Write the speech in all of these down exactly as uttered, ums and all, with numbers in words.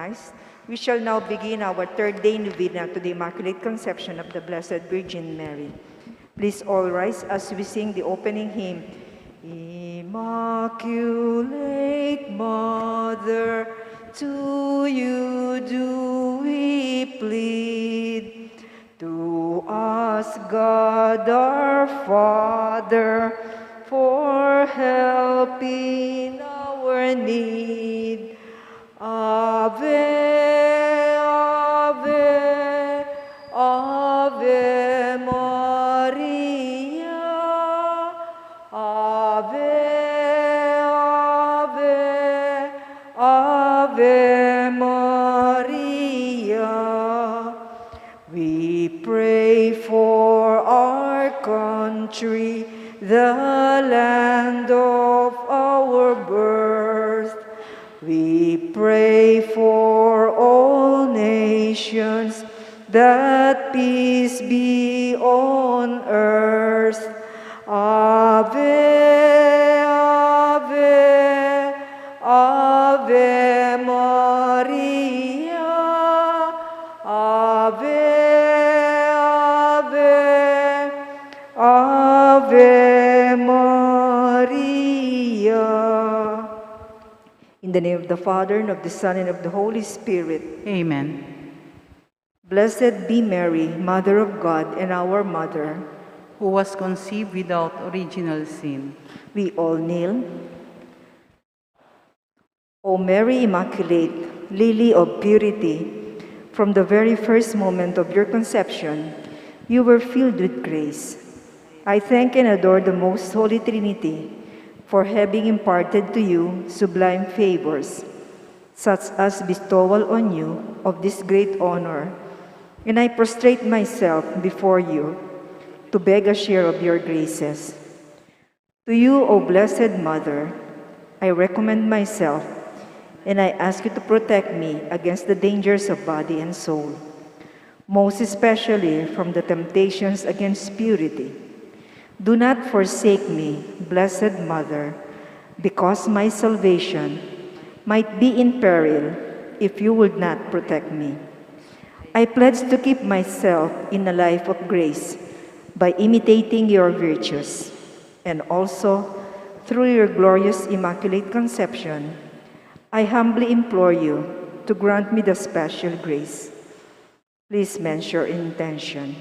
Christ, we shall now begin our third day novena to the Immaculate Conception of the Blessed Virgin Mary. Please all rise as we sing the opening hymn, Immaculate Mother, to you do we plead. To ask God our Father for help in our need. Ave, Ave, Ave Maria. Ave, Ave, Ave Maria. We pray for our country, the land of our birth. We pray for all nations, that peace be on earth. Ave, Ave, Ave Maria. Ave, Ave, Ave Maria. In the name of the Father, and of the Son, and of the Holy Spirit. Amen. Blessed be Mary, Mother of God and our Mother. Who was conceived without original sin. We all kneel. O Mary Immaculate, Lily of Purity, from the very first moment of your conception, you were filled with grace. I thank and adore the Most Holy Trinity for having imparted to you sublime favors, such as bestowal on you of this great honor, and I prostrate myself before you to beg a share of your graces. To you, O Blessed Mother, I recommend myself, and I ask you to protect me against the dangers of body and soul, most especially from the temptations against purity. Do not forsake me, Blessed Mother, because my salvation might be in peril if you would not protect me. I pledge to keep myself in a life of grace by imitating your virtues, and also through your glorious Immaculate Conception, I humbly implore you to grant me the special grace. Please mention your intention.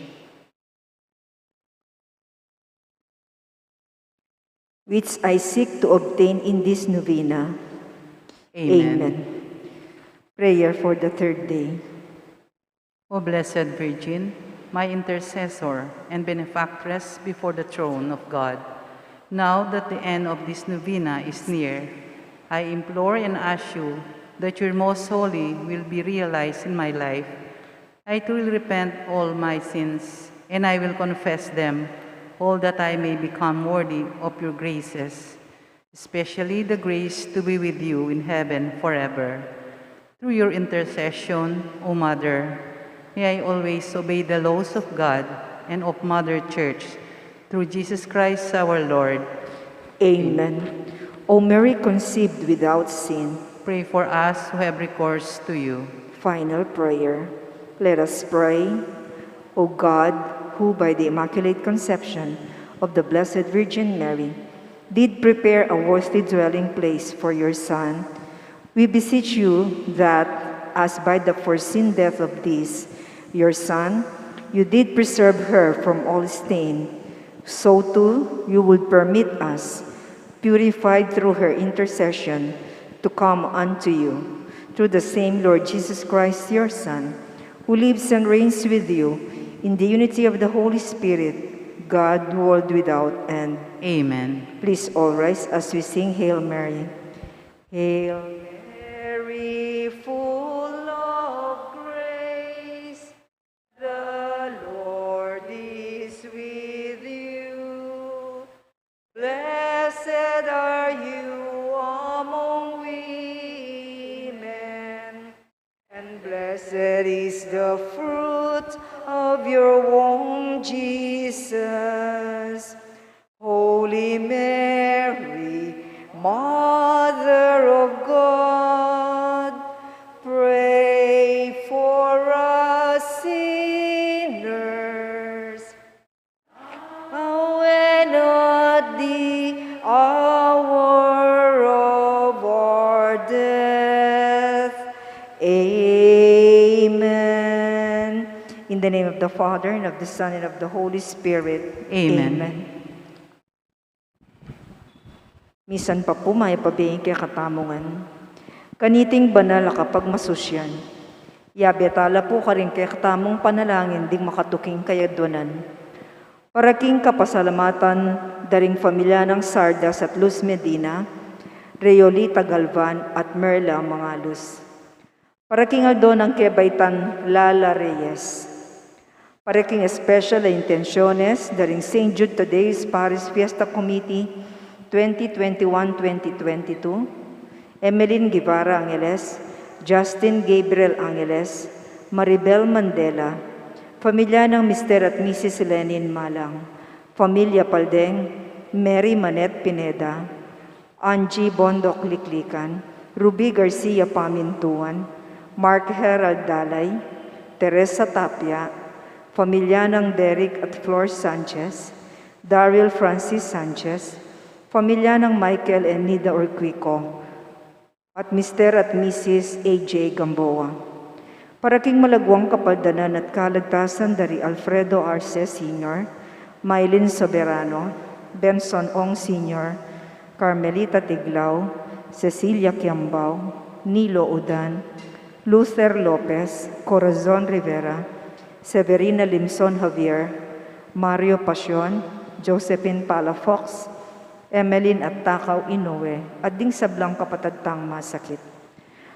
Which I seek to obtain in this novena. Amen. Amen. Prayer for the third day. O Blessed Virgin, my intercessor and benefactress before the throne of God, now that the end of this novena is near, I implore and ask you that your most holy will be realized in my life. I truly repent all my sins, and I will confess them, all that I may become worthy of your graces, especially the grace to be with you in heaven forever. Through your intercession, O Mother, may I always obey the laws of God and of Mother Church, through Jesus Christ our Lord. Amen. O Mary conceived without sin. Pray for us who have recourse to you. Final prayer. Let us pray. O God, who by the Immaculate Conception of the Blessed Virgin Mary did prepare a worthy dwelling place for your Son, we beseech you that, as by the foreseen death of this your Son, you did preserve her from all stain, so too you would permit us, purified through her intercession, to come unto you. Through the same Lord Jesus Christ, your Son, who lives and reigns with you in the unity of the Holy Spirit, God, world without end. Amen. Please all rise as we sing Hail Mary. Hail Mary, full of grace, the Lord is with you. Blessed are you among women, and blessed is the fruit of your womb, Jesus. Holy Mary, Mother of God, pray Amen. In the name of the Father, and of the Son, and of the Holy Spirit. Amen. Amen. Misan pa pu, mayap a bie ing kekatamu ngan. Kaniting banal a kapagmasusyan, yabe tala pu karing kekatamung panalangin ding makatuking kayadwanan. Para king kapasalamatan da ring familia nang Sardas at Luz Medina, Reolita Galvan at Merla Mangalus. Para king aldo nang kebaitan Lala Reyes. Para king special a intenciones da ring Saint Jude Tadeo's Parish Fiesta Committee twenty twenty-one twenty twenty-two, Emeline Guevara Angeles, Justin Gabriel Angeles, Maribel Mandela, familia nang Mister at Missus Lenin Malang, familia Paldeng, Mary Manette Pineda, Angie Bondoc Liklikan, Ruby Garcia Pamintuan, Mark Herald Dalay, Teresa Tapia, familia nang Derek at Flor Sanchez, Daryl Francis Sanchez, familia nang Michael and Nida Urquico, at Mister at Missus A J Gamboa. Para king malagwang kapaldanan at kaligtasan da ri Alfredo Arce Senior, Mylene Soberano, Benson Ong Senior, Carmelita Tiglao, Cecilia Kiambao, Nilo Udan, Luther Lopez, Corazon Rivera, Severina Limson Javier, Mario Pasion, Josephine Palafox, Emeline at Takaw Inoue, at ding sablang kapatad tang masakit.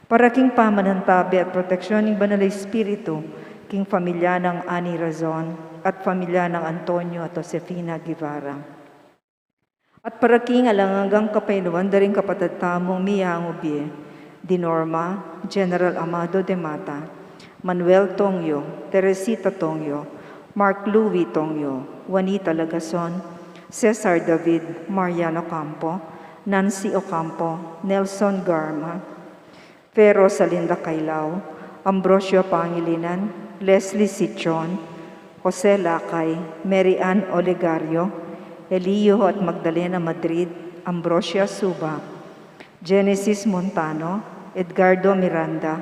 Para king pamanantabe at proteksyon ning Banal a Espiritu, king familia nang Ani Razon, at familia nang Antonio at Josefina Guevara. At para king alang anggang kapaynawan da ring kapatad tamung miyangu bie, di Norma, General Amado de Mata, Manuel Tongyo, Teresita Tongyo, Mark Louis Tongyo, Juanita Lagason, Cesar David, Mariano Campo, Nancy Ocampo, Nelson Garma, Fe Rosalinda Cailao, Ambrosio Pangilinan, Leslie Sichon, Jose Lakay, Mary Ann Olegario, Elio at Magdalena Madrid, Ambrosia Suba, Genesis Montano, Edgardo Miranda,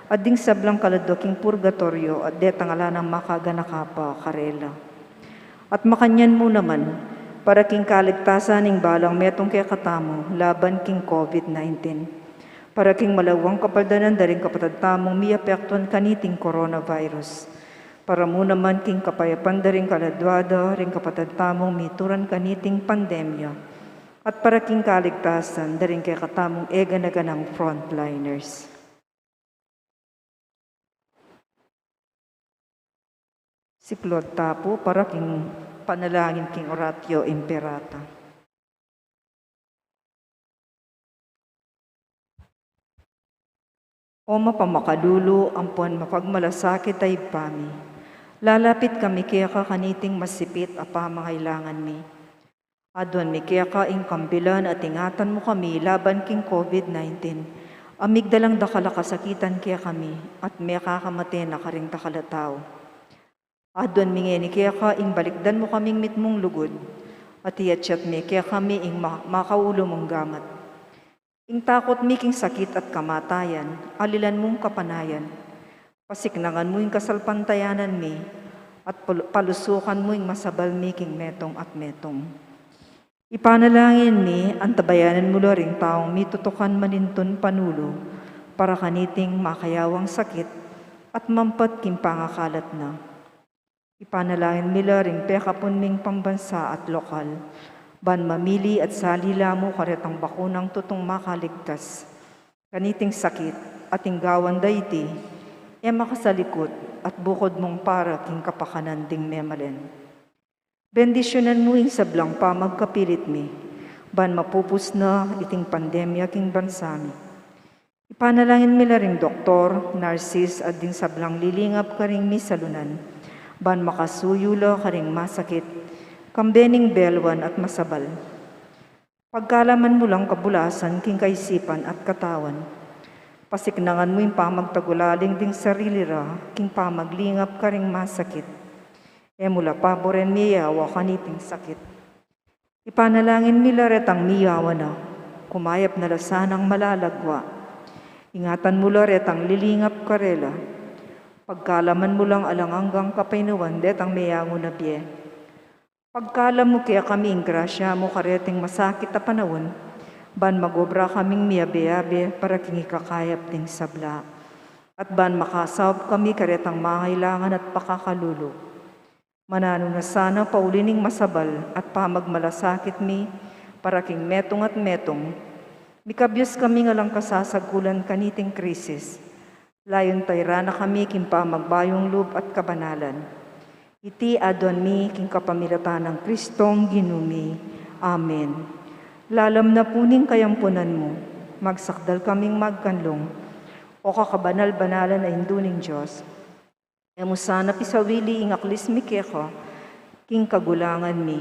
at ding sablang kaladwa king purgatoryo at detang ala nang makaganaka pa karela. At makanyan mu naman, para king kaligtasan ning balang metung kekatamu laban king COVID nineteen. Para king malagwang kapaldanan da ring kapatad tamung miapektuan kaniting coronavirus. Para mu naman king kapayapan da ring kaladwa da ring kapatad tamung mituran kaniting pandemya. At para king kaligtasan da ring kekatamung e gana-ganang frontliners. Siklaud ta pu para king panalangin king Oratio Imperata. O mapamakalulu ampon mapagmalasakit a Ibpa mi, lalapit kami keka kaniting masipit a pamangailangan mi. Aduan mi keka ing kambilan at ingatan mu kami laban king COVID nineteen. A migdalang dakal a kasakitan kekami, at mekakamate na karing dakal a tau. Aduan mi ngeni keka ing balikdan mu kaming mitmung lugud, at iatyat mi kekami ing ma-, makaulu mung gamat. Ing takut mi king sakit at kamatayan, alilan mung kapanayan. Pasiknangan mu ing kasalpantayanan mi, at pal-, palusukan mu ing masabal mi king metung at metung. Ipanalangin mi, antabayanan mu la ring taung mitutukan manintun panulu, para kaniting makayawang sakit, at mampat king pangakalat na. Ipanalangin mi la ring pekapun ming pambansa at lokal, ban mamili at sali la mu karetang bakunang tutung makaligtas kaniting sakit, at ing gawan da iti, e makasalikut, at bukud mung para king kapakanan ding memalen. Bendisyunan mu ing sablang pamagkapilit mi, ban mapupus na iting pandemya king bansa mi. Ipanalangin mi la ring doktor, narsis, at ding sablang lilingap karing misalunan, ban makasuyu la karing masakit, kambe ning belwan at masabal. Pagkalaman mu lang kabulasan king kaisipan at katawan. Pasiknangan mu ing pamagtagulaling ding sarili ra king pamaglingap karing masakit. E mu la paburen miyawa kaniting sakit. Ipanalangin mi la retang miyawa na, kumayap na la sanang malalagwa. Ingatan mu la retang lilingap karela. Pagkaluban mu lang alang anggang kapaynawan detang meyangu na bie. Pagkaluban mu kekami ing grasya mu kareting masakit a panaun, ban magobra kaming miyabe-yabe para king ikakayap ding sabla. At ban makasaup kami karetang mangailangan at pakakalulu. Mananu na sana pauli ning masabal at pamagmalasakit mi para king metung at metung, mikabyus kami ngan alang kasasagulan kaniting krisis. Layun tayran na kami king pamagbayung lub at kabanalan. Iti aduan mi king kapamilatan nang Kristong Ginu mi. Amen. Lalam na pu ning kayampunan mu, magsakdal kaming magkanlung, O kakabanal-banalan a Indu ning Dios. E mu sana pisawili ing aklis mi keka king kagulangan mi,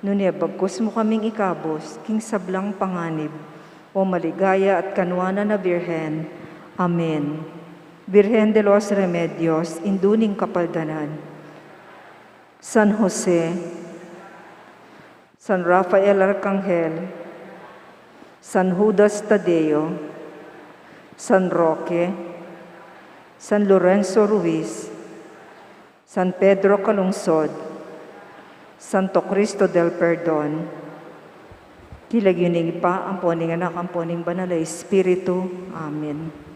nune bagkus mu kaming ikabus king sablang panganib, O maligaya at kanuanan a Birhen. Amen. Virgen de los Remedios, Indu ning Kapaldanan. San Jose, San Rafael Arcangel, San Judas Tadeo, San Roque, San Lorenzo Ruiz, San Pedro Calungsod, Santo Cristo del Perdon. King lagyu ning Ibpa, ampo ning Anak, ampo ning Banal a Espiritu. Amen.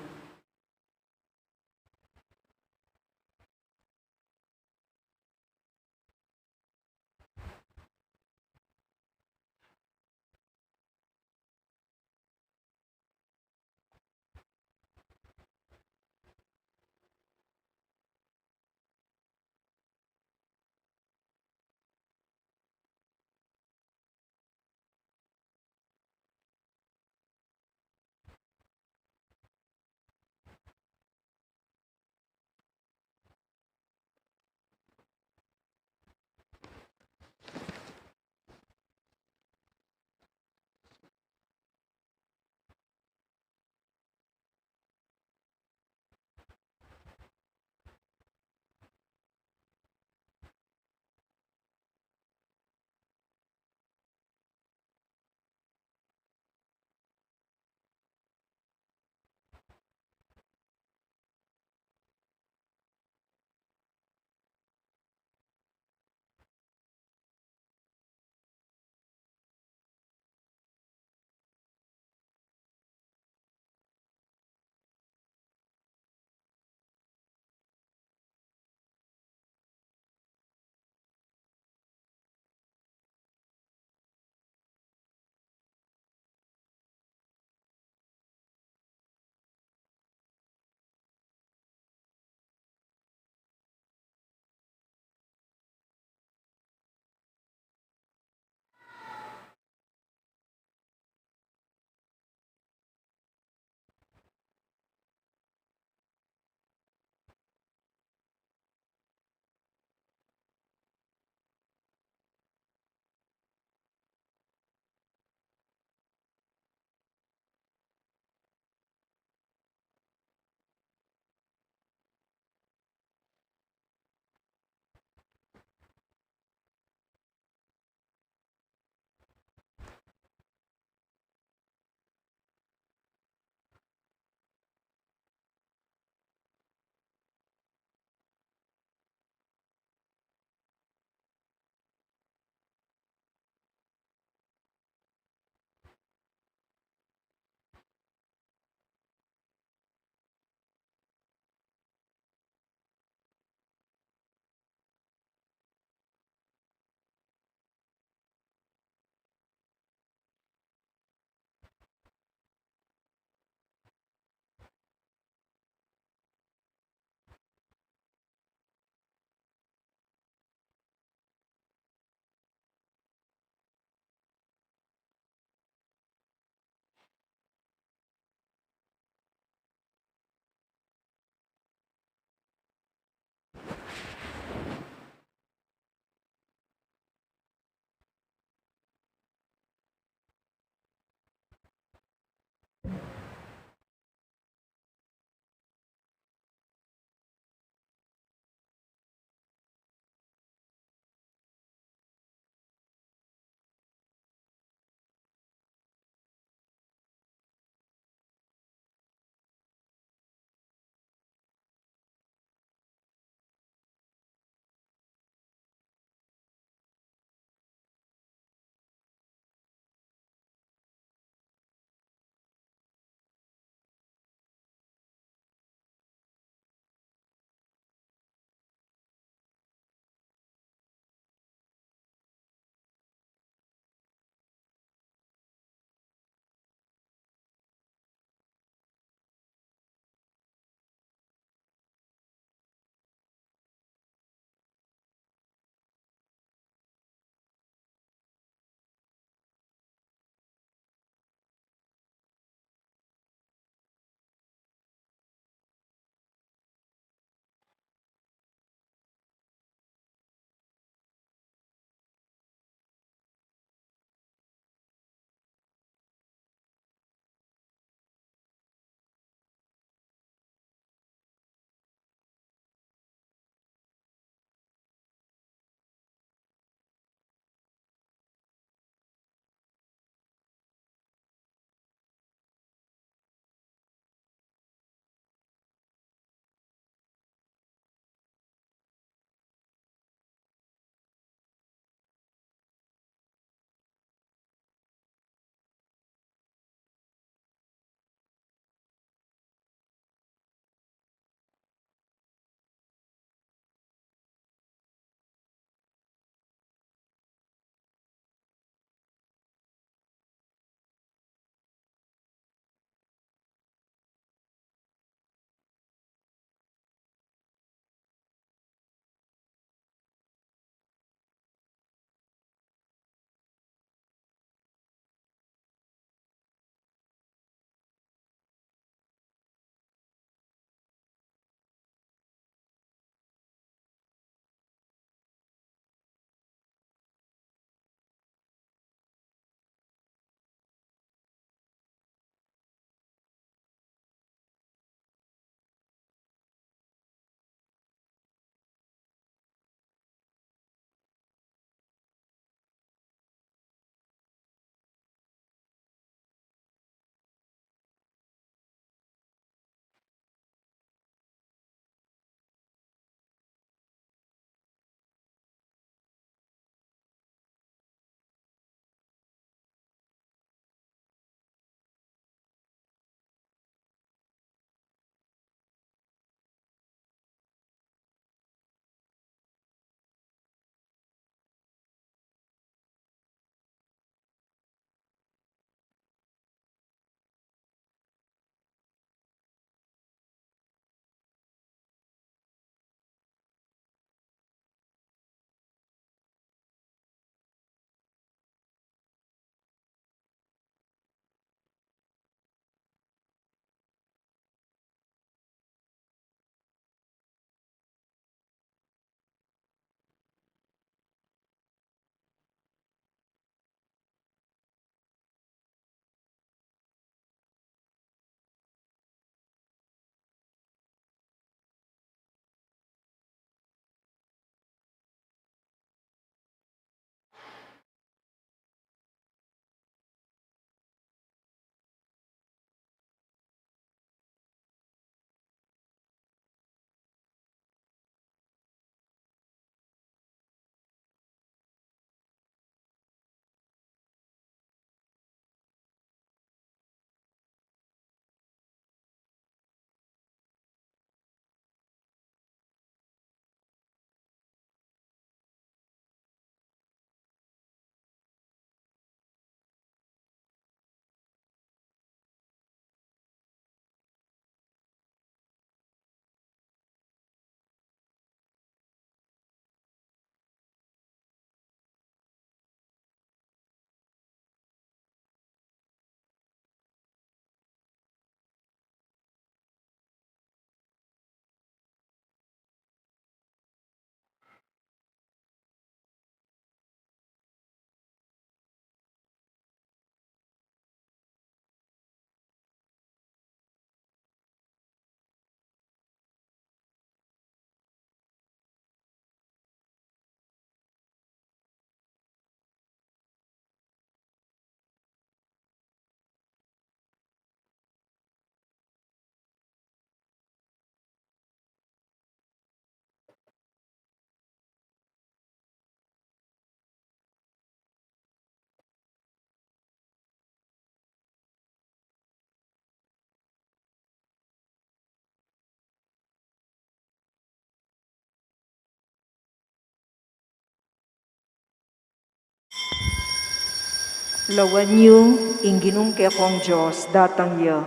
Lawan yu, ing Ginung kekong Dios datang ya,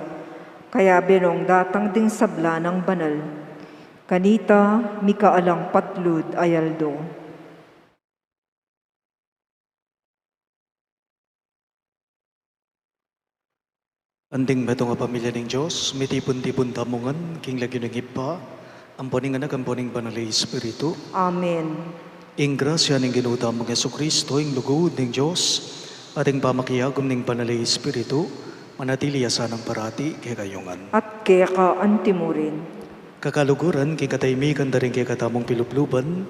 kayabe nong datang ding sabla nang banal. Kanita, mika alang patlud a aldo. Anding metung a pamilya ning Dios, mitipun-tipun tamu ngan king lagyu ning Ibpa, ampo ning Anak, ampo ning Banal a Espiritu. Amen. Ing grasya ning Ginu tamung Jesucristo, ing lugud ning Dios, at ing pamakiagum ning Banal a Espiritu, manatili ya sanang parati kekayu ngan. At keka antimurin. Kakaluguran, king kataimikan da ring kekatamung pilubluban,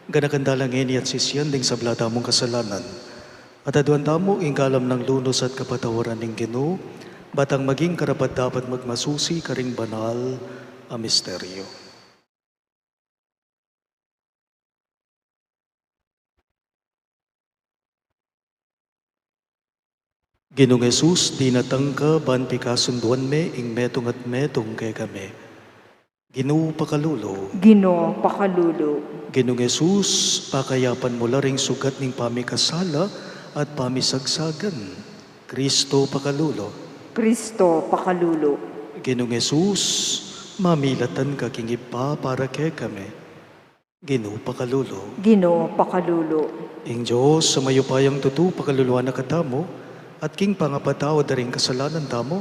ganakan da la ngeni at sisian ding sabla tamung kasalanan. At aduan tamu ing kalam nang lunus at kapatawaran ning Ginu, ba tang maging karapat-dapat magmasusi karing banal a misteryo. Ginung Jesus, dinatang ka ban pikasunduan me ing metung at metung kekami. Ginu, pakalulu. Ginu, pakalulu. Ginung Jesus, pakayapan mu la ring sugat ning pamikasala at pamisagsagan. Kristo, pakalulu. Kristo, pakalulu. Ginung Jesus, mamilatan ka king Ibpa para kekami. Ginu, pakalulu. Ginu, pakalulu. Ing Dios a mayupayang tutu, pakaluluan na katamu, at king pangapatawad da ring kasalanan tamu,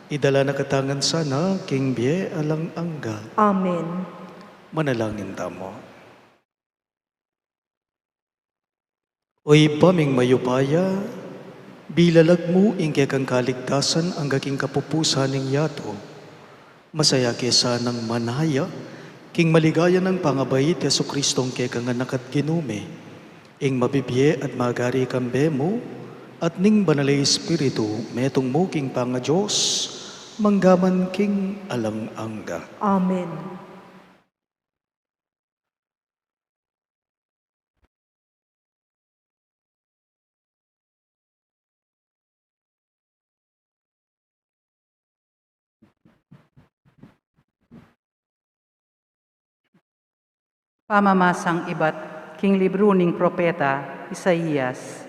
idala na katamu ngan sana king bie alang angga. Amen. Manalangin tamu. O Ibpa ming mayupaya, bilalag mu ing kekang kaligtasan angga king kapupusan ning yatu. Masaya ke sanang manaya king maligaya nang pangabait Jesucristong kekang Anak at Ginu mi, ing mabibie at magari kambe mu, at ning Banal a Espiritu, metung mu king pangaDios, mangga man king alang angga. Amen. Pamamasang ibat king libru ning propeta Isaias.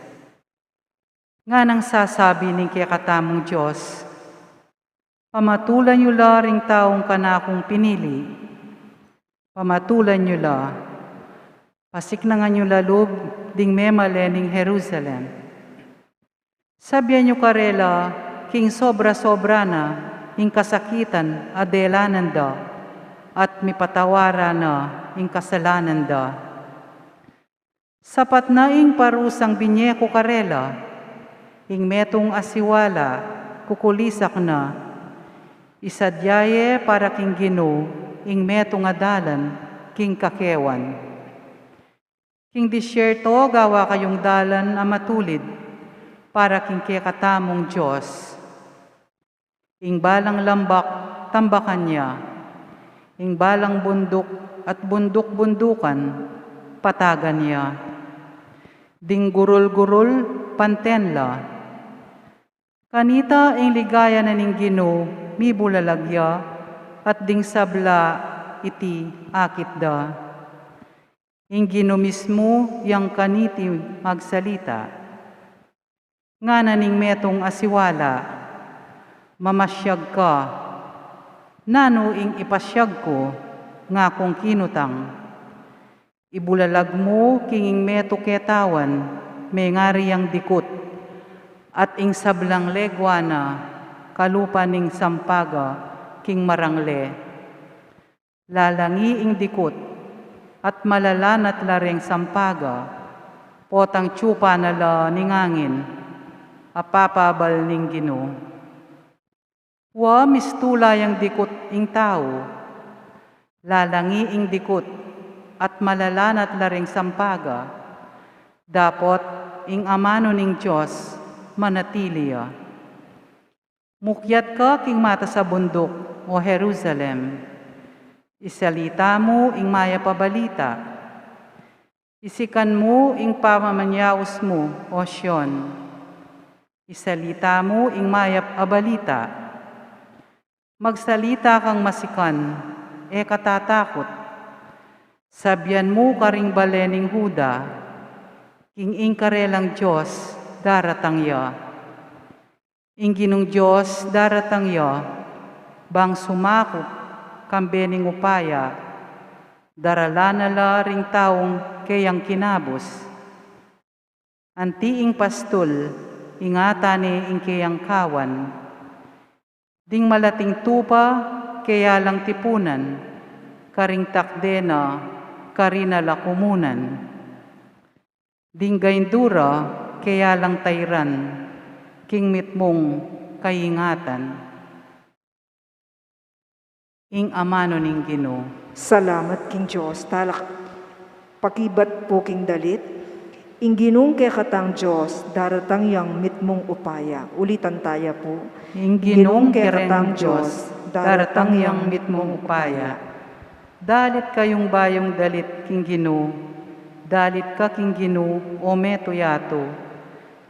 Nganang sasabi ning kekatamung Dios, pamatulan yu la ring taung kanakung pinili, pamatulan yu la, pasiknangan yu la lub ding memale ning Jerusalem. Sabian yu karela king sobra-sobra na ing kasakitan a delanan da, at mipatawaran na ing kasalanan da. Sapat na ing parusang binye ku karela, ing metung a siwala kukulisak na, isadya ye para king Ginu ing metung a dalan king kakewan. King disyerto gawa kayung dalan a matulid para king kekatamung Dios. Ing balang lambak, tambakan ya. Ing balang bunduk at bunduk-bundukan, patagan ya. Ding gurul-gurul, panten la. Kanita ing ligaya na ning Ginu mibulalag ya, at ding sabla iti akit da. Ing Ginu mismu yang kaniti magsalita. Ngana ning metung a siwala, mamasyag ka, nanu ing ipasyag ku, ngakung kinutang. Ibulalag mu king ing metung ketawan, mengari yang dikut, at ing sablang legua na, kalupa ning sampaga, king marangle. Lalangi ing dikut, at malalanat la reng sampaga, potang tsupa na la ning angin, a papabal ning Ginu. Wa, mistula yang dikut ing tau, lalangi ing dikut, at malalanat la reng sampaga, dapot ing amanu ning Dios manatili ya. Mukyat ka king matas a bunduk, o Jerusalem. Isalita mu ing mayap a balita. Isikan mu ing pamamanyaus mu, o Sion. Isalita mu ing mayap a balita. Magsalita kang masikan, e ka tatakut. Sabian mu karing bale ning Juda, king ing karelang Dios, daratang ya. Ing Ginung Dios daratang ya, bang sumakup kambe ning upaya, daralan na la ring taung keyang kinabus. Anti ing pastul, ingatan ne ing keyang kawan. Ding malating tupa, keya lang tipunan, karing takde na, karin na la kumunan. Ding gaindura, keya lang tairan, king mitmung kaingatan. Ing amanu ning Ginu. Salamat king Dios. Talak-, pakibat pu king dalit. Ing Ginung kekatang Dios, daratang yang mitmung upaya. Ulitan taya pu. Ing Ginung kekatang Dios, daratang yang mitmung upaya. Dalit kayung bayung dalit king Ginu, dalit ka king Ginu, o metung yatu.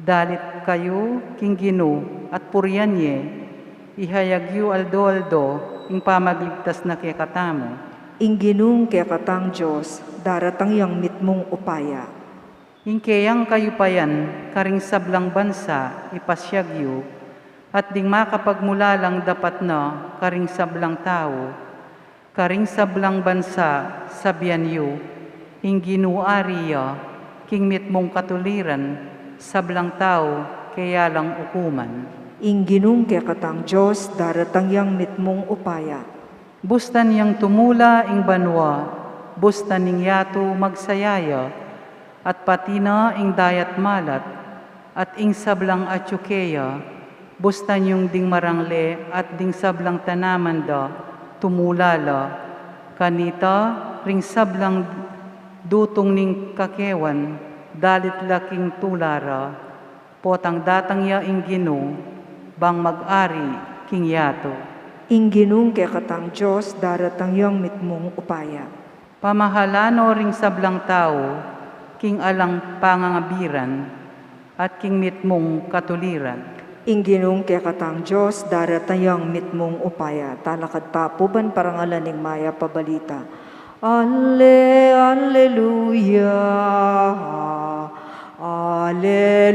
Dalit kayu king Ginu at purian ye, ihayag yu aldo-aldo ing pamagligtas na kekatamu. Ing Ginung kekatang Dios, daratang yang mitmung upaya. Ing keyang kayupayan karing sablang bansa ipasiag yu, at ding makapagmulalang dapat na karing sablang tau. Karing sablang bansa, sabian yu, ing Ginu ari ya, king mitmung katuliran, sablang tau, keya lang ukuman. Ing Ginung kekatang Dios, daratang yang mitmung upaya. Bustan yang tumula ing banua, bustan ning yatu magsaya ya, at pati na ing dayat malat, at ing sablang atyu keya, bustan yung ding marangle at ding sablang tanaman da, tumula la, kanita ring sablang dutung ning kakewan, dalit la king tula ra, potang datang ya ing Ginu, bang mag-ari king yatu. Ing Ginung kekatang Dios, daratang yang mitmung upaya. Pamahalan no ring sablang tau, king alang pangangabiran, at king mitmung katuliran. Ing Ginung kekatang Dios, daratang yang mitmung upaya. Talakad ta pu ban parangalan ing mayap a balita. Alle, alleluya, alleluya,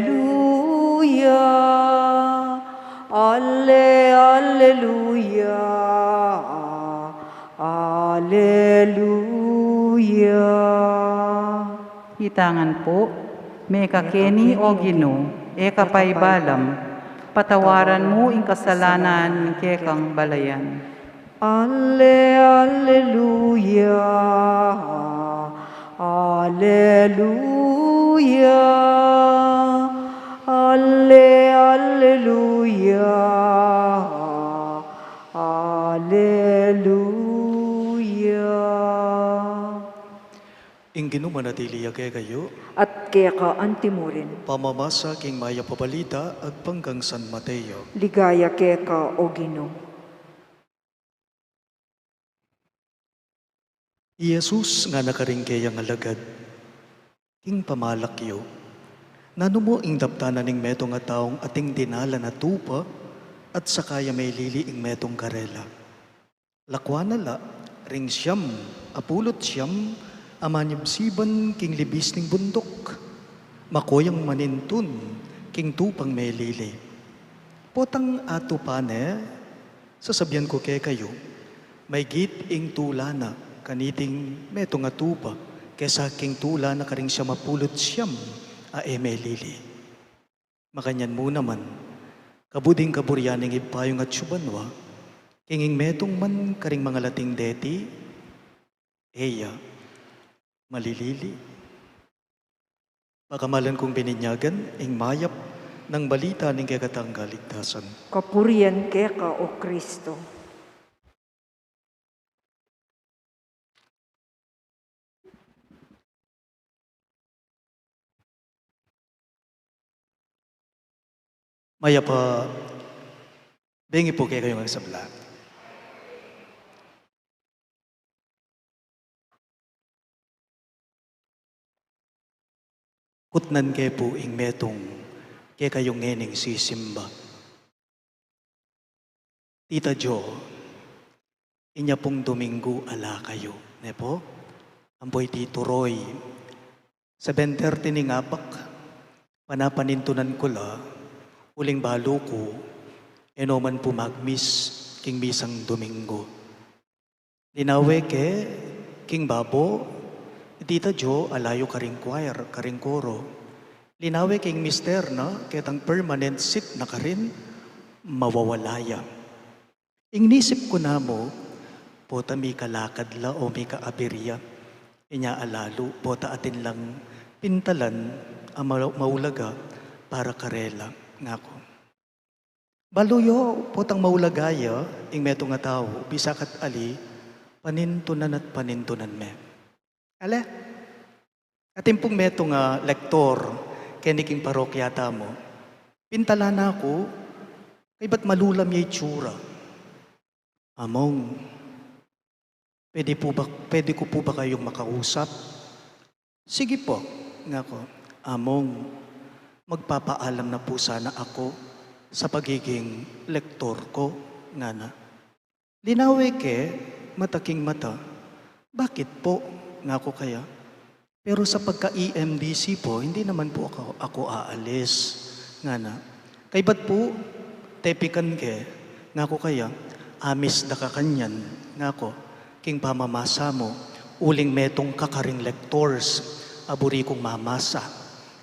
alle, alleluya. Alleluia. Itangan pu, mekakeni, O Ginu, e ka paibalam, patawaran mu ing kasalanan ning kekang balayan. Alle, alleluia, alleluia, alle, alleluia. Alleluia. Ing Ginu manatili ya kekayu. At keka antimurin. Pamamasa king mayap a balita agpang kang San Mateo. Ligaya keka, O Ginu. I Jesus ngana karing keyang alagad, king pamalak yu, nanu mu ing daptan na ning metung a taung ating dinalan a tupa at saka ya melili ing metung karela? Lakwan na la ring siam a pulu't siam a manibsiban king libis ning bunduk, mako yang manintun king tupang melili. Potang atupa ne, sasabian ku kekayu, maygit ing tula na kaniting metung a tupa kesa king tula na karing siam a pulu't siam a e melili. Makanyan mu naman, kabud ing kaburian ning Ibpa yung atsu banua, king ing metung man karing mangalating deti, e ya malilili. Pakamalan kung bininyagan ing mayap nang balita ning kekatang kaligtasan. Kapurian keka, O Kristo. Mayap a bengi pu kekayu ngang sabla. Kutnan ke pu ing metung kekayung ngening sisimba. Tita Jo, inya pung Dominggu ala kayu, ne pu? Ampo iti turoy, seven thirty ning apak, Panapanintunan ku la, uling balu ku, e no man pu mag-miss king misang Domingo. Linawe ke king babo, dita jo alayu karing choir, karing koro. Linawe king mister na, ketang permanent seat na karin, mawawala ya. Ing nisip ku namu, pota mikalakad la o mikaabirya, inya alalu, pota atin lang pintalan a mau-, maulaga para karela, ngaku. Balu yo, potang maulaga ya, ing metung a tau, bisa ka't ali, panintunan at panintunan me. Ale? Atin pung metung a lektor, keni king parokya tamu. Pintalan na ku, kaybat malulam ya itsura. Among, pwede pu ba, pwede ku pu ba kayung makausap? Sige po, ngaku. Among, magpapaalam na pu sana aku sa pagiging lektor ku, ngana. Linawe ke, mata king mata. Bakit po? Ngaku kaya. Pero sa pagka-E M D C po, hindi naman po ako, ako aalis, ngana. Kaybat pu, tepikan ke, ngaku kaya, amis da ka kanyan, ngaku, king pamamasa mu, uling metung ka karing lectors a buri kung mamasa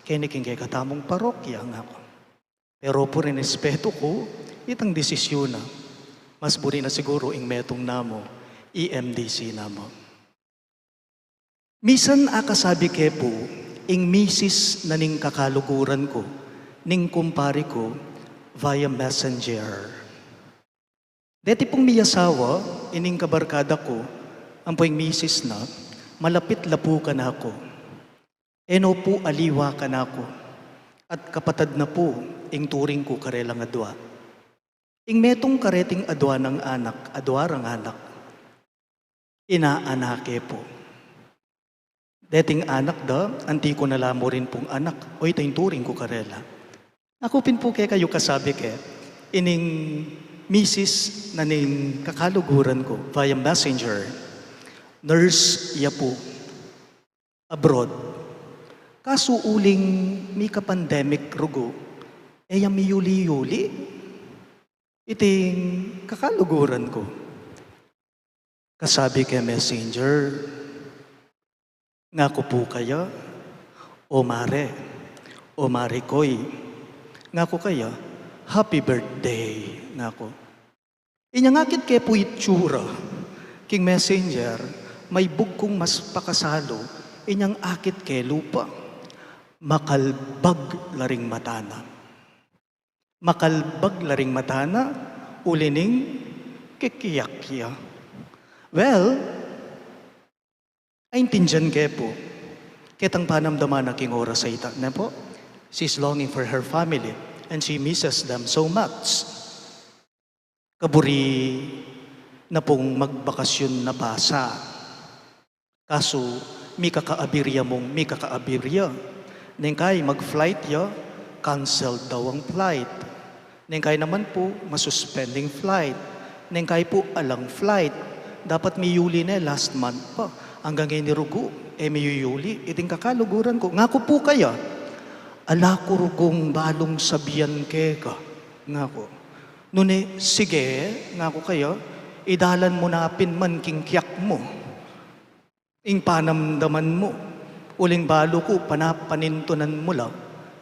keni king kekatamung parokya, ngaku. Pero pu, rinespetu ku itang desisyun na. Mas buri na siguru ing metung namu, E M D C namu. Misan akasabi ke pu ing misis na ning kakaluguran ku, ning kumpari ku, via messenger. Deti pung miyasawa ining kabarkada ku, ampo ing misis na, malapit la pu kanaku. E no pu aliwa kanaku, at kapatad na pu ing turing ku karelang adwa. Ing metung kareting adwa nang anak, adwa rang anak, inaanak ke pu. Deting anak da, anti ku na la mu rin pung anak, o ita ing turing ku karela. Aku pin pu kekayu kasabi ke, ining misis na ning kakaluguran ku, via messenger, nurse ya pu, abroad. Kasu uling mika-pandemic rugu, e ya miyuli-yuli iting kakaluguran ku. Kasabi ke messenger, ngaku pu kaya, "O mare, o mare koy," ngaku kaya, "happy birthday," ngaku. Inyang akit ke pu itsura king messenger, maibug kung mas pakasalu, inyang akit ke lupa, makalbag la ring mata na. Makalbag la ring mata na, uli ning kikiyak ya. Well, aintindian ke pu. Ketang panamdaman na king oras a ita, ne pu? She's longing for her family and she misses them so much. Kaburi na pung magbakasyun na basa. Kasu, mikakaabirya mung mikakaabirya. Neng kai mag-flight ya, cancel daw ang flight. Neng kai naman pu, masuspend ing flight. Neng kai pu, alang flight. Dapat miyuli ne last month pa. Anggang ini rugu, e miyuyuli. Iting kakaluguran ku. Ngaku pu kaya, ala ku rugung balung sabian keka, ngaku. Nune, sige, ngaku kaya, idalan mu na pin man king kiyak mu ing panamdaman mu, uling balu ku panapanintunan mu la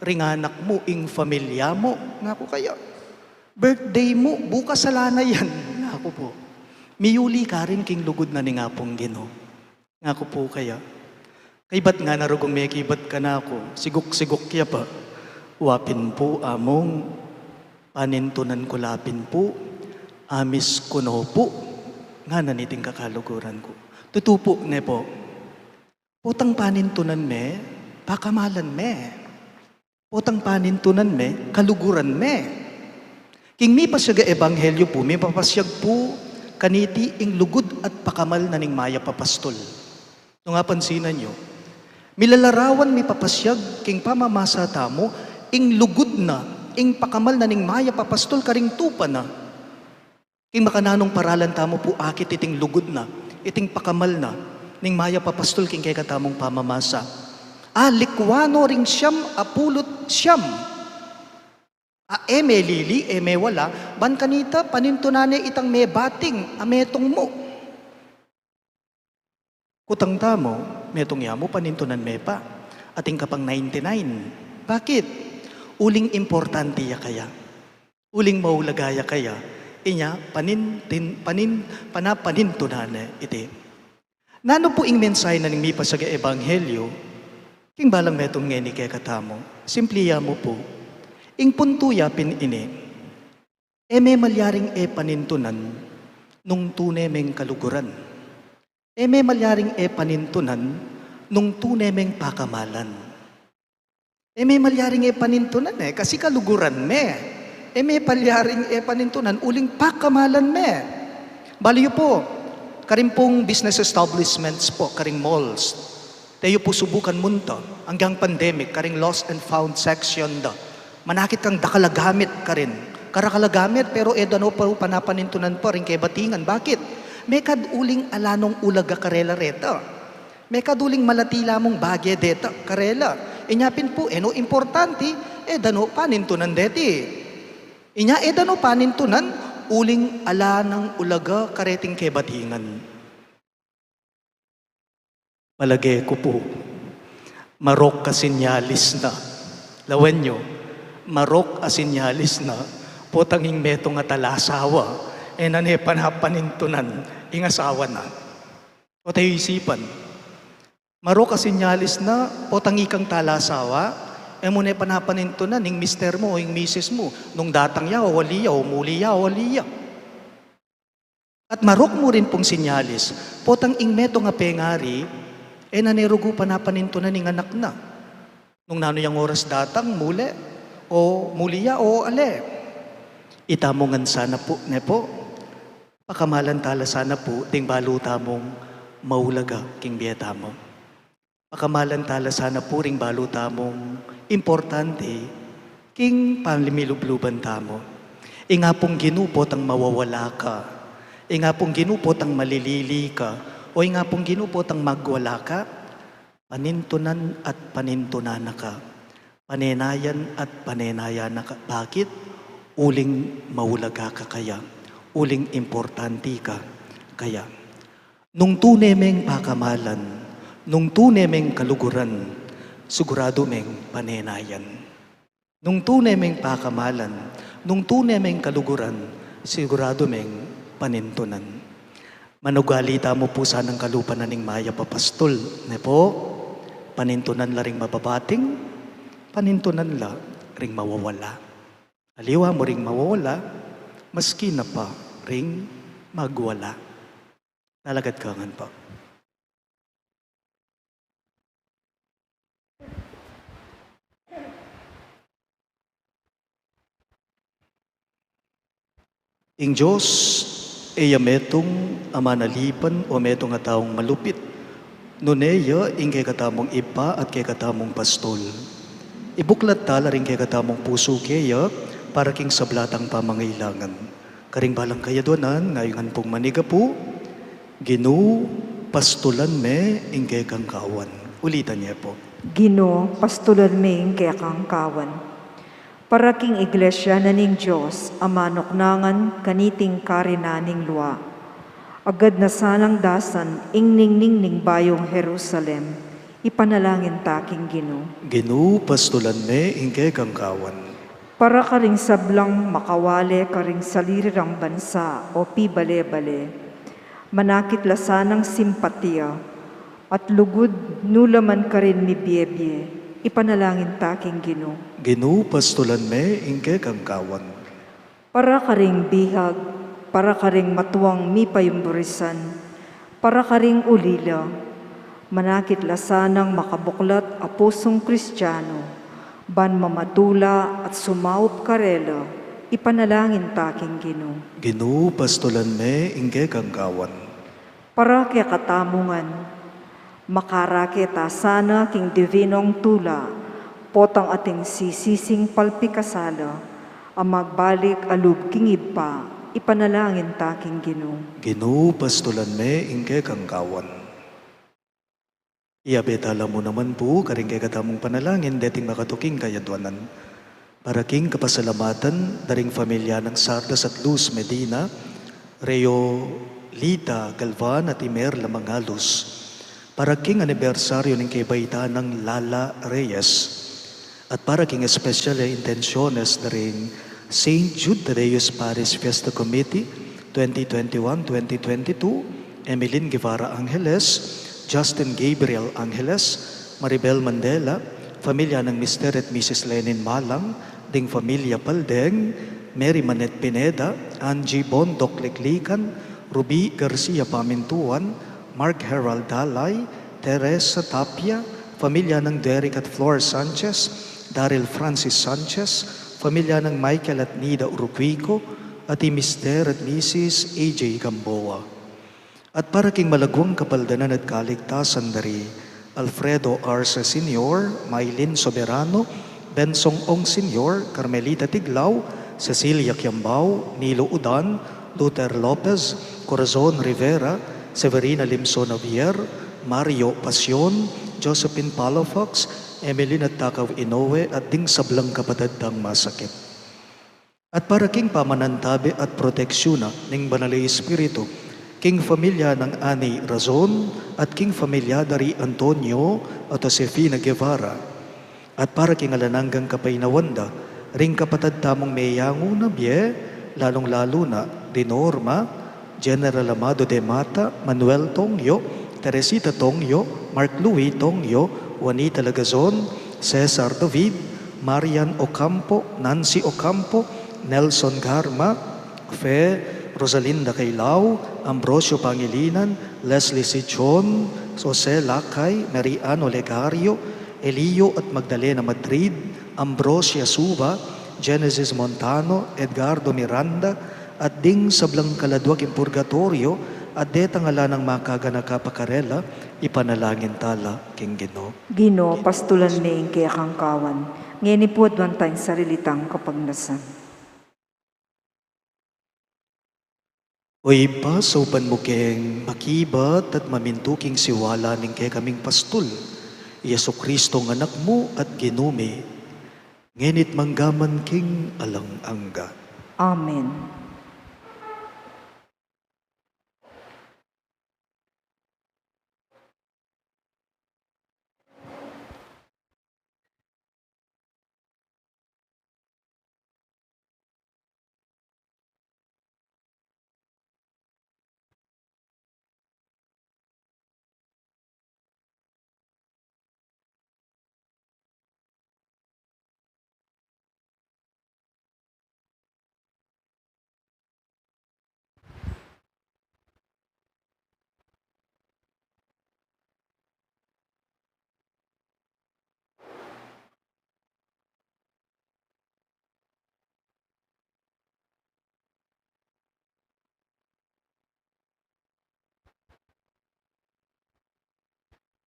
ring anak mu ing familia mu, ngaku kaya. Birthday mu, bukas ala na yan, ngaku pu. Miyuli ka rin king lugud na ning Apung Ginu, ngaku pu kaya. Kaybat ngana rugung mekibat kanaku, siguk-siguk ya pa. Wa pin pu, Among, panintunan ku la pin pu, amis ku no pu, ngana niting kakaluguran ku. Tutu pu, ne pu? Potang panintunan me, pakamalan me. Potang panintunan me, kaluguran me. King mipasyag a ebanghelyo pu, mipapasyag pu kaniti ing lugud at pakamal na ning mayap a pastul. Nung apansinan yu, milalarawan mipapasyag king pamamasa tamu ing lugud na, ing pakamal na ning mayap a pastul karing tupa na. King makananung paralan tamu pu akit iting lugud na, iting pakamal na ning mayap a pastul king kekatamung pamamasa. Alikwan no ring siyam a pulu't siyam a e melili, e mewala, ban kanita panintunan ne itang mebating a metung mu. Kutang tamu, metung ya mu, panintunan me pa. Atin ka pang ninety-nine. Bakit? Uling importante ya kaya. Uling maulaga ya kaya. Inya, panintin, panin, panapanintunan ne iti. Nanu pu ing mensahe na ning mipasagang ebanghelyo? King balang metung ngeni kekatamu. Simple ya mu pu. Ing puntu ya pin ini. E me malyaring e panintunan nung tune meng kaluguran. E me malyaring e panintunan nung tune meng pakamalan. E me malyaring e panintunan e, kasi kaluguran me. E me palyaring e panintunan uling pakamalan me. Balu yu pu, karing pung business establishments pu, karing malls. Te yu pu subukan munta, anggang pandemic, karing lost and found section da. Manakit kang dakal a gamit karin. Karakal a gamit, pero e da no pu panapanintunan pa ring kebatingan. Bakit? Mekad uling ala nong ulaga karela reta. Mekad uling malati la mung bage deta karela. Inya pin pu, e no importante, e da no panintunan deti. Inya e da no panintunan, uling ala nang ulaga kareting kebatingan. Palage ku pu, marok a sinyalis na. Lawen yu, marok a sinyalis na, potang ing metung a talasawa, e na ne panapanintunan ing asawa na. O te isipan, marok a sinyalis na, potang ikang talasawa, e mu ne panapanintunan ing mister mu o ing misis mu, nung datang ya o ali ya, o muli ya o ali ya. At marok mu rin pung sinyalis, potang ing metung a pengari, e na ne rugu panapanintunan ing anak na. Nung nanu yang oras datang, muli, o muli ya, o ale. Ita mu ngan sana pu, ne pu? Pakamalan tala sana pu, ding balu tamung maulaga king bie tamu. Pakamalan tala sana pu ring balu tamung importante king pamilubluban tamu. Ing Apung Ginu potang mawawala ka. Ing Apung Ginu potang malilili ka. O ing Apung Ginu potang magwala ka. Panintunan at panintunan na ka. Panenayan at panenayan na ka. Bakit? Uling maulaga ka kaya. Uling importante ka kaya. Nung tune meng pakamalan, nung tune meng kaluguran, siguradu meng panenayan. Nung tune meng pakamalan, nung tune meng kaluguran, siguradu meng panintunan. Manugali tamu pu sanang kalupa na ning mayap a pastul, ne pu? Panintunan la ring mababating, panintunan la ring mawawala. Aliwa mu ring mawawala, maski na pa ring magwala. Talagad ka ngan pa. Ing Dios, e ya metung a manalipan o metung a taung malupit, nune ya ing kekatamung Ibpa at kekatamung Pastul. Ibuklat tala ring kekatamung pusu keya para king sabla tang pamangailangan. Karing balang kayadwanan, ngayungan pung manigapu, Ginu, pastulan me ing kekang kawan. Ulitan ye pu. Ginu, pastulan me ing kekang kawan. Para king Iglesia na ning Dios a manuknangan kaniting karinan ning lua. Agad na sanang dasan ing ningning ning bayung Jerusalem, ipanalangin ta king Ginu. Ginu, pastulan me ing kekang kawan. Para karing sablang makawale karing salili rang bansa o pibale-bale, manakit la sanang simpatiya at lugud nu la man karin mibie-bie, ipanalangin ta king Ginu. Ginu, pastulan me ing kekang kawan. Para karing bihag, para karing matuang mipayumburisan, para karing ulila, manakit la sanang makabuklat a pusung Kristiano, ban mamatula at sumaup karela, ipanalangin ta king Ginu. Ginu, pastulan me ing kekang kawan. Para kekatamu ngan, makarake ta sana king divinong tula, potang ating sisising palpikasala, a magbalik a lub king Ibpa, ipanalangin ta king Ginu. Ginu, pastulan me ing kekang kawan. Iyabe tala mu naman pu karing kekatamung panalangin deting makatuking kayadwanan. Para king kapasalamatan da ring familia nang Sardas at Luz Medina, Reolita Galvan at Imerla Mangalus. Para king anibersaryo ning kebaitan nang Lala Reyes. At para king espesyal a intensyones da ring Saint Jude Thaddeus Parish Fiesta Committee twenty twenty-one twenty twenty-two, Emeline Guevara Angeles, Justin Gabriel Angeles, Maribel Mandela, familia nang Mister at Missus Lenin Malang, ding familia Paldeng, Mary Manette Pineda, Angie Bondoc Liklikan, Ruby Garcia Pamintuan, Mark Herald Dalay, Teresa Tapia, familia nang Derek at Flor Sanchez, Daryl Francis Sanchez, familia nang Michael at Nida Uruquico, at i Mister at Missus A J Gamboa. At para king malaguang kapaldanan at kaligtasan da ri Alfredo Arce Senior, Mylene Soberano, Bensong Ong Senior, Carmelita Tiglao, Cecilia Kiambao, Nilo Udan, Luther Lopez, Corazon Rivera, Severina Limson Javier, Mario Pasion, Josephine Palafox, Emeline at Takaw Inoue, at ding sablang kapatad dang masakit. At para king pamanantabe at proteksyun na ning Banal a Espiritu, king familia nang Ani Razon, at king familia da ri Antonio at Josefina Guevara, at para king alang anggang kapaynawan da ring kapatad tamung meyangu na bie, lalung-lalu na di Norma, General Amado de Mata, Manuel Tongyo, Teresita Tongyo, Mark Louis Tongyo, Juanita Lagazon, Cesar David, Marian Ocampo, Nancy Ocampo, Nelson Garma, Fe, Rosalinda Cailao, Ambrosio Pangilinan, Leslie Sichon, Jose Lakay, Mary Ann Olegario, Elio at Magdalena Madrid, Ambrosia Suba, Genesis Montano, Edgardo Miranda, at ding sablang kaladua king purgatoryo, at detang ala nang makaganaka pa karela, ipanalangin tala king Ginu. Ginu, pastulan me ing kekang kawan, ngeni pu aduan ta ing sarili tang kapagnasan. O Ibpa, saupan mu keng makibat at mamintu king siwala ning kekaming pastul, i Jesucristo a Anak mu at Ginu mi, ngeni't mangga man king alang angga. Amen.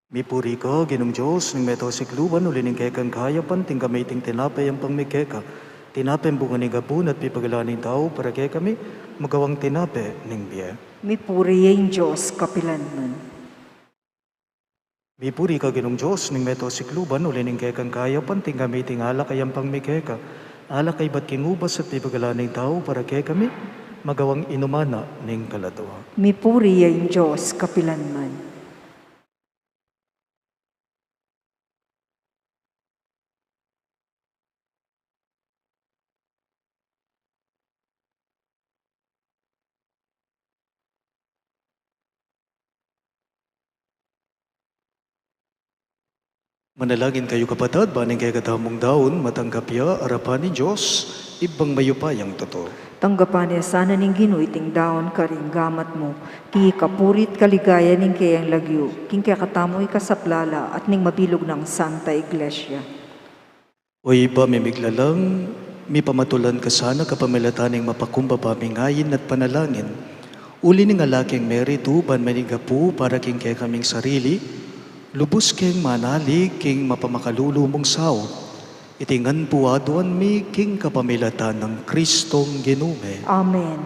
Mipuri ka, Ginung Dios ning meto sikluban, uli ning kekang kayapan, tinggap mi iting tinape a yampang mi keka. Tinape a bunga ning gabun at pipagalan ning tau para kekami, magawang tinape ning bie. Mipuri ya ing Dios kapilanman. Mipuri ka, Ginung Dios ning meto sikluban, uli ning kekang kayapan, tinggap mi iting alak a yampang mi keka. Alak a ibat king ubas at pipagalan ning tau para kekami, magawang inuman na ning kaladua. Mipuri ya ing Dios kapilanman. Manalangin kayu, kapatad, ban ing kekatamung daun matanggap ya arapan ning Dios, Ibpang mayupayang tutu. Tanggapan na sana ning Ginu iting daun karing gamat mu, king kapurian at kaligayan ning keyang lagyu, king kekatamung ikasaplala at ning mabilug nang Santa Iglesia. O Ibpa ming miglalang, mipamatulan ka sana kapamilatan ning mapakumbaba ming ain at panalangin. Uli ning ala keng meritu ban manigapu para king kekaming sarili, lubus keng manalig king mapamakalulu mung saup. Iti ngan pu aduan mi king kapamilatan nang Kristong Ginu mi. Amen.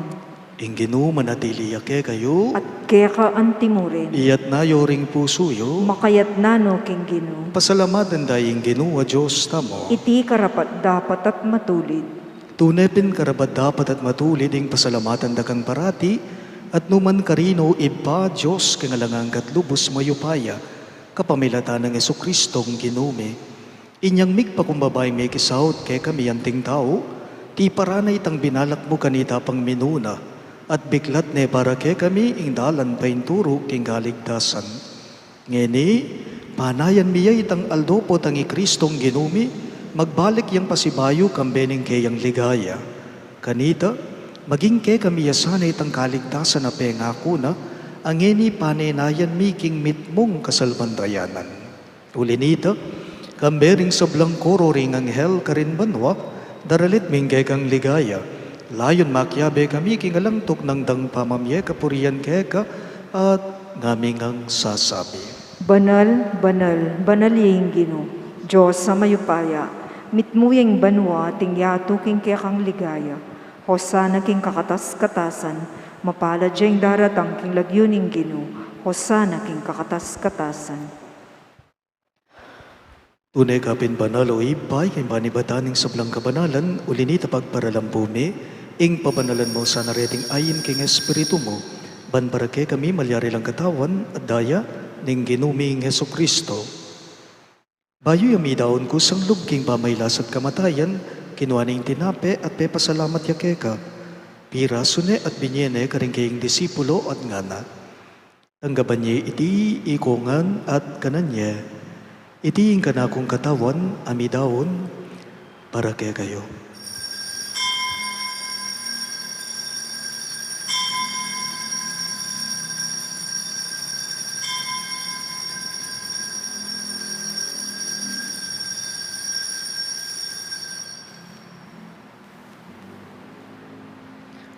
Ing Ginu manatili ya kekayu. At keka antimurin. Iyatas yu ring pusu yu. Makayatas no king Ginu. Pasalamatan da ing Ginu a Dios tamu. Iti karapat-dapat at matulid. Tune pin karapat-dapat at matulid ing pasalamatan da kang parati, at nukarin man, o Ibpa, Dios king alang angga at lubus mayupaya, kapamilatan nang Jesucristong Ginu mi. Inyang migpakumbaba ya ing mekisaut kekami anting tau, tiparan na itang binalak mu kanita pang minuna, at biklat ne para kekami ing dalan painturu king kaligtasan. Ngeni, panayan mi ya itang aldo potang i Cristong Ginu mi, magbalik yang pasibayu kambe ning keyang ligaya. Kanita, maging kekami ya sana itang kaligtasan a pengaku na, a ngeni panenayan mi king mitmung kasalpantayanan. Uli nita, kambe ring sablang koro ring anghel karin banua, daralit mi ing kekang ligaya. Layun makiabe kami king alang tuknang dang pamamie kapurian keka, at ngaming sasabi: Banal, banal, banal ya ing Ginu, Dios a mayupaya, mitmu ya ing banua at ing yatu king kekang ligaya. Hosana king kakatas-katasan, mapalad ya ing daratang king lagyu ning Ginu, Hosana king kakatas-katasan. Tune ka pin banal, o Ibpa, ika ing panibatan ning sablang kabanalan, uli nita pagparalan mu mi, ing pabanalan mu sana reting ain king Espiritu mu, ban para kekami malyari lang katawan at daya ning Ginu ming Jesucristo. Bayu yang midaun kusang lub king pamailas at kamatayan, kinua ne ing tinape at pepasalamat ya keka. Pirasu ne at binie ne karing keyang disipulo at ngana: Tanggapan ye iti ikongan at kanan ye. Iti ing kanakung katawan a midaun para kekayu.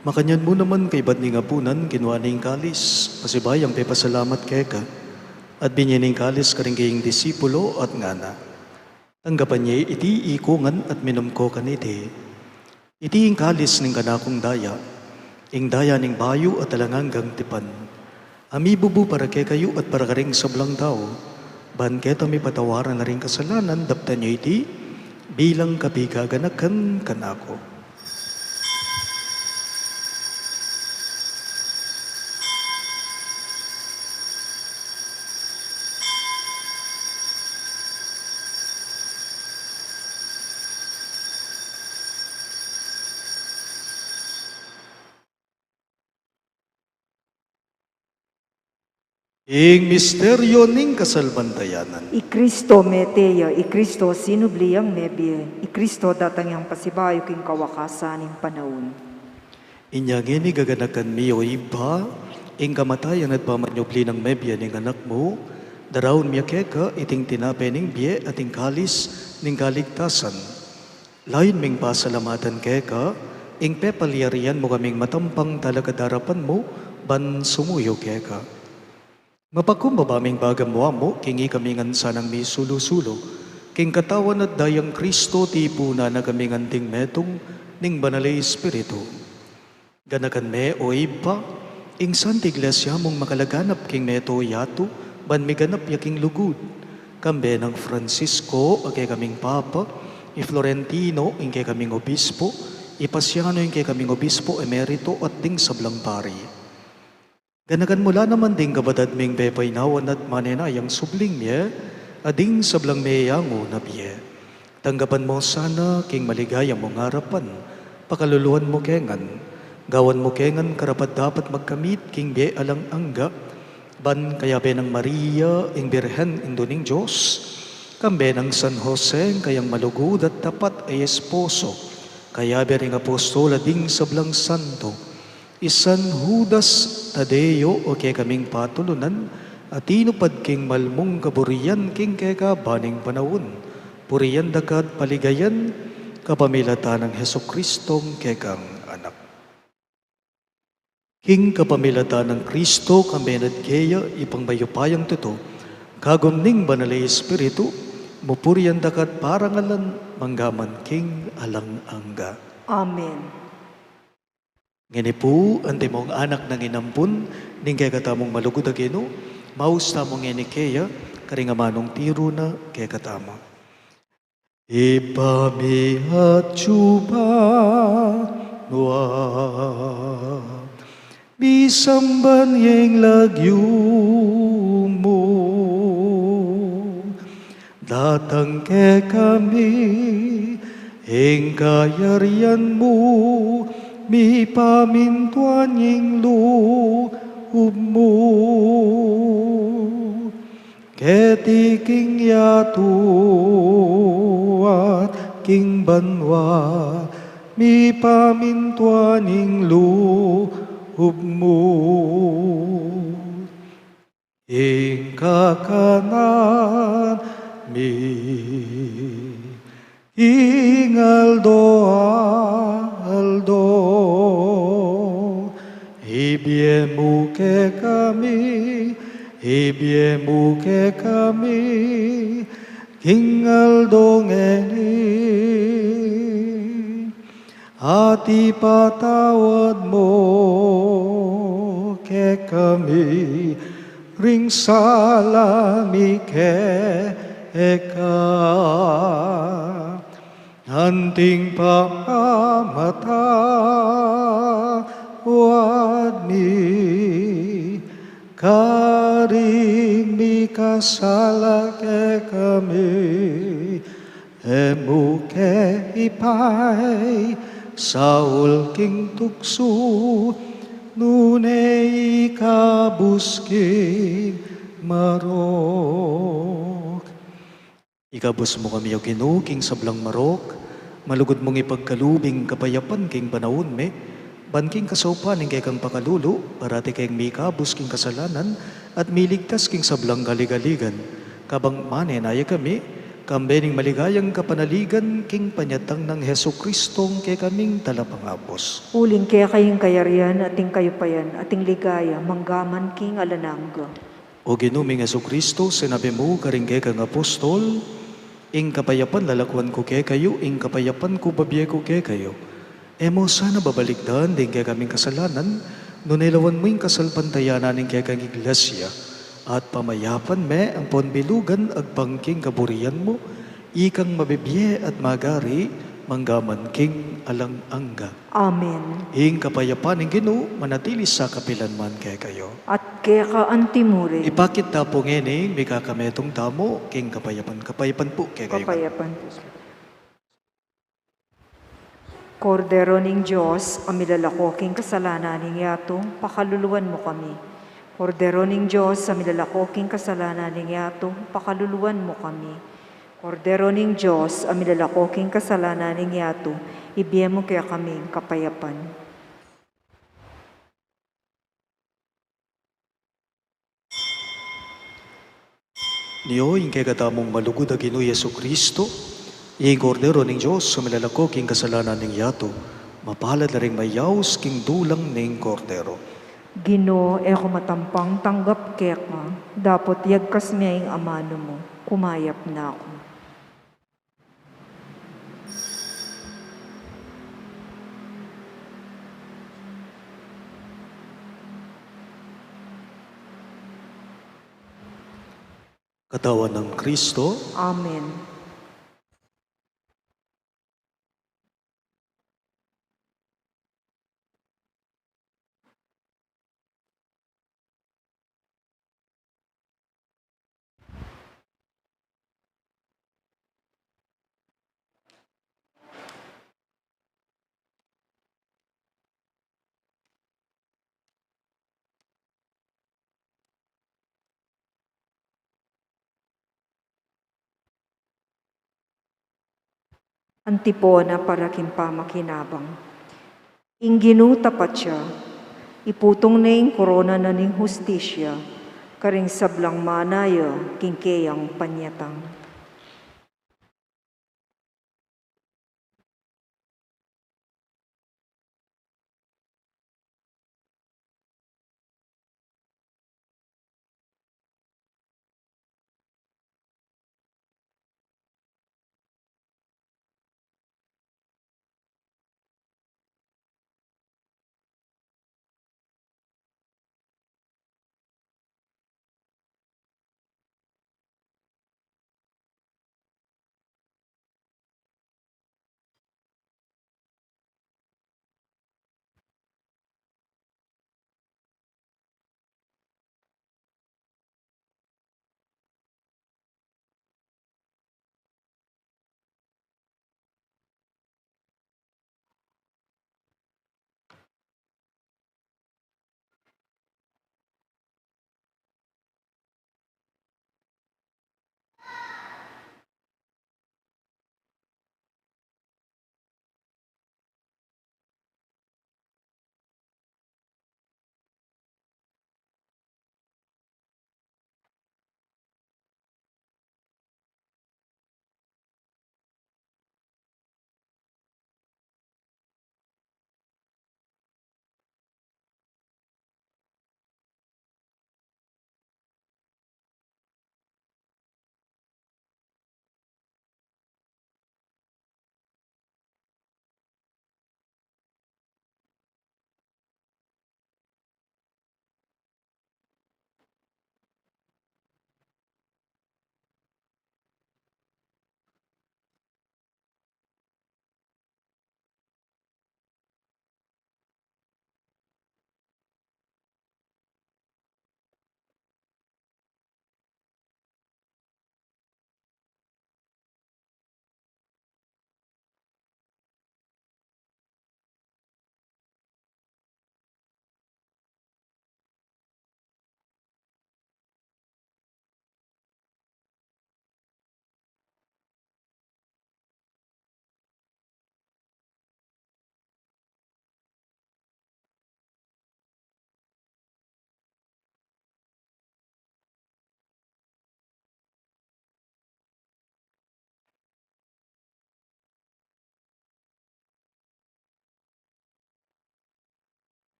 Makanyan mu naman kaibat ning apunan, kinua ne ing kalis, pasibayu yang pepasalamat keka, at binie ne ing kalis karing keyang disipulo at ngana: Tanggapan ye iti ikongan at minum ko kaniti. Iti ing kalis ning kanakung daya, ing daya ning bayu at alang anggang tipan, a mibubu para kekayu at para karing sablang tau, ban keta mipatawaran la ring kasalanan. Daptan ye iti bilang kapigaganakan kanaku. Ing misteryo ning kasalpantayanan. I Kristo mete ya, i Kristo sinubli yang mebie, i Kristo datang yang pasibayu king kawakasan ning panaun. Inya ngeni gaganakan mi, o Ibpa, ing kamatayan at pamanyubli nang mebie ning Anak mu, daraun mi ya keka iting tinape ning bie at ing kalis ning kaligtasan. Layun ming pasalamatan keka ing pepalyarian mu kaming matampang talakad king arapan mu ban sumuyu keka. Mapakumbaba ming baga mu amu king ikami ngan sanang misulu-sulu king katawan at dayang Kristo, tipunan na kaming anting metung ning Banal a Espiritu. Ganakan me, o Ibpa, ing Santa Iglesia mung makalaganap king meto yatu, ban miganap ya king lugud. Kambe nang Francisco a kekaming Papa, i Florentino ing kekaming Obispo, i Pasiano ing kekaming Obispo Emerito, at ding sablang pari. Ganakan mu la naman ding kapatad ming pepainawan at manenayang subling mie, at ding sablang meyangu na bie. Tanggapan mu sana king maligaya mung arapan, pakaluluan mu kengan, gawan mu kengan karapat-dapat magkamit king bie alang angga, ban kayabe nang Maria ing Birhen, Indu ning Dios, kambe nang San Jose ing kayang malugud at tapat a esposo, kayabe ring apostol at ding sablang santo, i San Judas Tadeo a kekaming patulunan, a tinupad king malmung kaburian king keka ban ning panaun. Purian da ka at paligayan kapamilatan nang Jesucristong kekang Anak. King kapamilatan nang Kristo, kambe na at keya, Ibpang mayupayang tutu, kagum ning Banal a Espiritu, mupurian da ka at parangalan mangga man king alang angga. Amen. Ngeni pu, antimong anak nang inampun ning kekatamung malugud a Ginu, maus tamu ngeni keya karing amanung tiru na kekatamu. Ibpa mi atsu ka banua, misamban ya ing lagyu mu, datang kekami ing kayarian mu, mipamintuan ing lub mu keti king yatu at king banua. Mipamintuan ing lub mu. Ing kakanan mi king aldo-aldo, ibie mu kekami, ibie mu kekami king aldo ngeni. At ipatawad mu kekami ring sala mi keka, anting pamamatawad mi karing mikasala kekami. E mu ke ipaisaul king tuksu, nune ikabus king marok. Ikabus mu kami, O Ginu, king sablang marok, malugud mung ipagkalub ing kapayapan king panaun mi, ban king kasaupan ning kekang pakalulu, parati keng mikabus king kasalanan, at miligtas king sablang kaligaligan. Kabang manenaya kami, kambe ning maligayang kapanaligan king panyatang nang Jesucristong kekaming Talapangabus. Uling keka ing kayarian, at ing kayupayan, at ing ligaya, manggaman king alang angga. O Ginu ming Jesucristo, sinabi mu karing kekang apostol, ing kapayapan lalakuan ku kekayu, ing kapayapan ku babie ku kekayu. E mu sana babalikdan ding kekaming kasalanan, nune lawan mu ing kasalpantayanan ning kekang Iglesia, at pamayapan me ampon bilugan agpang king kaburian mu, ikang mabibie at magari, manggaman king alang angga. Amen. Ing kapayapan ning Ginu manatili sa kapilan man kekayu. At keka antimurin. Ipakit ta pu ngeni ing mikakametung tamu king kapayapan. Kapayapan pu kekayu. Kapayapan pu. Kordero ning Dios, a milalako king kasalanan ning yatu, pakaluluan mu kami. Kordero ning Dios, a milalako king kasalanan ning yatu, pakaluluan mu kami. Kordero ning Dios, a milalako king kasalanan ning yatu, ibie mu kekami ing kapayapan. Nio ing kekatamung malugud a Ginu Jesucristo, ing Kordero ning Dios, a milalako king kasalanan ning yatu, mapalad la ring mayaus king dulang ning Kordero. Ginu, e ku matampang tanggap keka, dapot yagkas me ing amanu mu, kumayap na ku. Katawan nang Kristo. Amen. Antipona para king pamakinabang. Ing Ginu tapat ya, iputung ne ing korona na ning hustisya karing sablang manaya king keyang panyatang.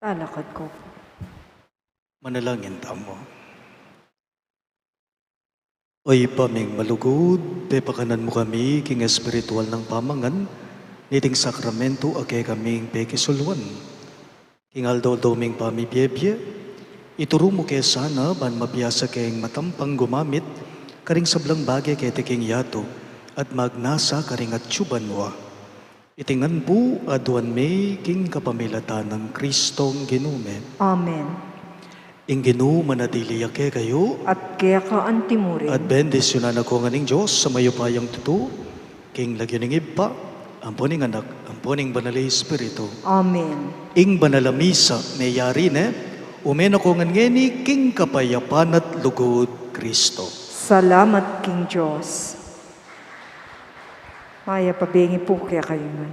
Talakad ko. Manalangin tamu. O Ibpa ming malugud, pepakanan mu kami king espiritual nang pamangan niting sakramento a kekaming pekisuluan. King aldo-aldo ming pamibiebie, ituru mu ke sana ban mabiasa keng matampang gumamit karing sablang bage keti king yatu at magnasa karing atiu banua. Iti ngan pu aduan mi king kapamilatan nang Kristong Ginu mi. Amen. Ing Ginu manatili ya kekayu. At keka antimurin. At bendisyunan na ko ngan ning Dios a mayupayang tutu, king lagyu ning Ibpa, ampo ning Anak, ampo ning Banal a Espiritu. Amen. Ing banal a misa meyari ne, ume na ko ngan ngeni king kapayapan at lugud Kristo. Salamat king Dios. Mayap a bengi pu kekayu ngan.